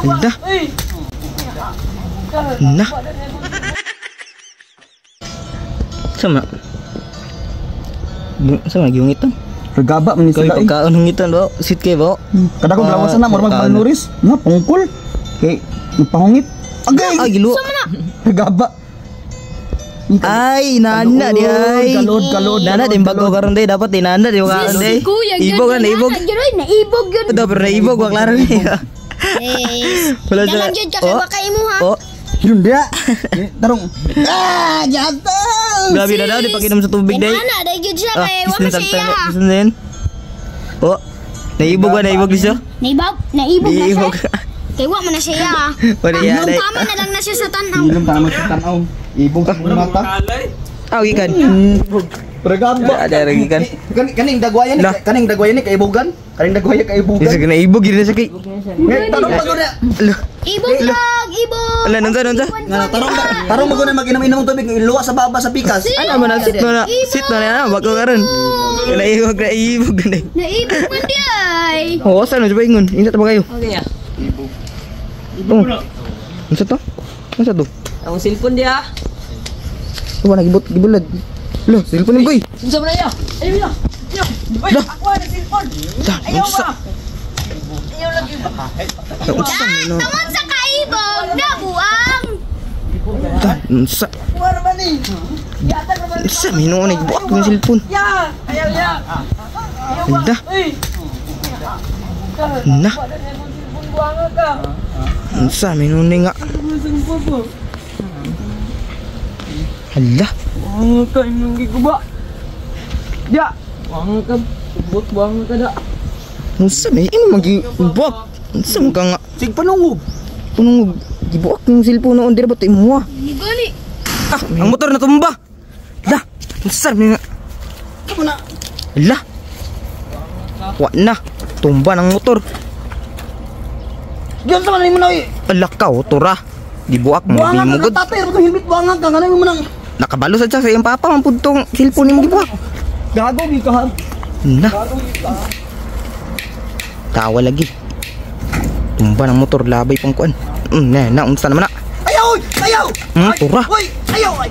Hala. Na. Sama. Sama giungitan. Regaba man ni Kay sila eh. pagkaon hungitan ba? Sit kay ba? Kada ko blawasan na murag malnuris. Nga pungkol. Kay pahungit. Agay. Ay, giluwa. Regaba. Ay, nana di ay. Kalod, kalod. Nana din bago karon day dapat di nana di karon day. Kuya, Ibog na ibog. Naibog yun. Ito pero naibog wa klaro ni. Yes. Wala sa. Dalang yun ka kay baka imo ha. Oh, Yun dia. Tarong. Ah, jatuh. grabe na daw di pakinom sa tubig day. Inana, dahil yun siya Ah, kay wa bisin man siya iya. bisin din. Oh. Naibog ba naibog di siya? Naibog, naibog na siya. Naibog. Kay wa man na siya iya. Wala iya day. Tama na lang na siya sa tanaw. Ilong tama sa tanaw. Ibog sa mata. Ah, gikan. Regaba. Ada gikan. Kaning dagwayan ni, kaning dagwayan ni kaibugan. Kaning dagwayan kaibugan. Bisa kena ibog gid na siya kay. Ngay, tarong bago na. Ala, Ibog lang, ibog. ala nunsa nunsa. Nga tarong tarong bago na mag-inom-inom ng tubig iluwa sa baba sa pikas. Ano man sit na sit na na bago karon. Naibog na ibog na. Naibog man di ay. Oo, saan na ingon? Ingat ba kayo? Okay ah. Oh. Unsa to? Unsa to? Ang cellphone dia. Wala gibot gibulad. Lo, cellphone ni boy. Unsa man na Ayaw na. Ayaw. Uy, Lah. ako na cellphone. Ta, Ayaw unsa? ba? Ayaw lagi ba? Unsa no? Tungod sa kaibog, nabuang. Ta, unsa? Kuha man ni. Yata ka man. Unsa minuon ni gibuak yung cellphone. Ya, ayaw ya. Hala. Uy. Na. Cellphone buanga ka. Unsa minuon ni nga? Cellphone ko. Hala. Buanga ka imong giguba. Ya. Buanga ka. Bot buanga ka da. Unsa may imo magibuak? Unsa man ka nga? Sig panungog. Punong gibuak yung cellphone noon dira ba to imo? Gani. Ah, ang motor natumba. Hala. Unsa man nga? Kamu na. Hala. Wa na. Tumba ng motor. Diyan sa man mo na. eh. Ala ka, oh, tura. Gibuak mo, Buangan di mo ka gud. tatay, pero helmet buangan ka ngano mo nang Nakabalo sa siya sa iyang papa, man pud tong cellphone nimo gibuak. gago gi ka. Na. Tawa lagi. Tumba ng motor, labay pang kuan. Na, na, unsa naman na. Ayaw, oy! Ayaw! Tura. Oy, ayaw ay.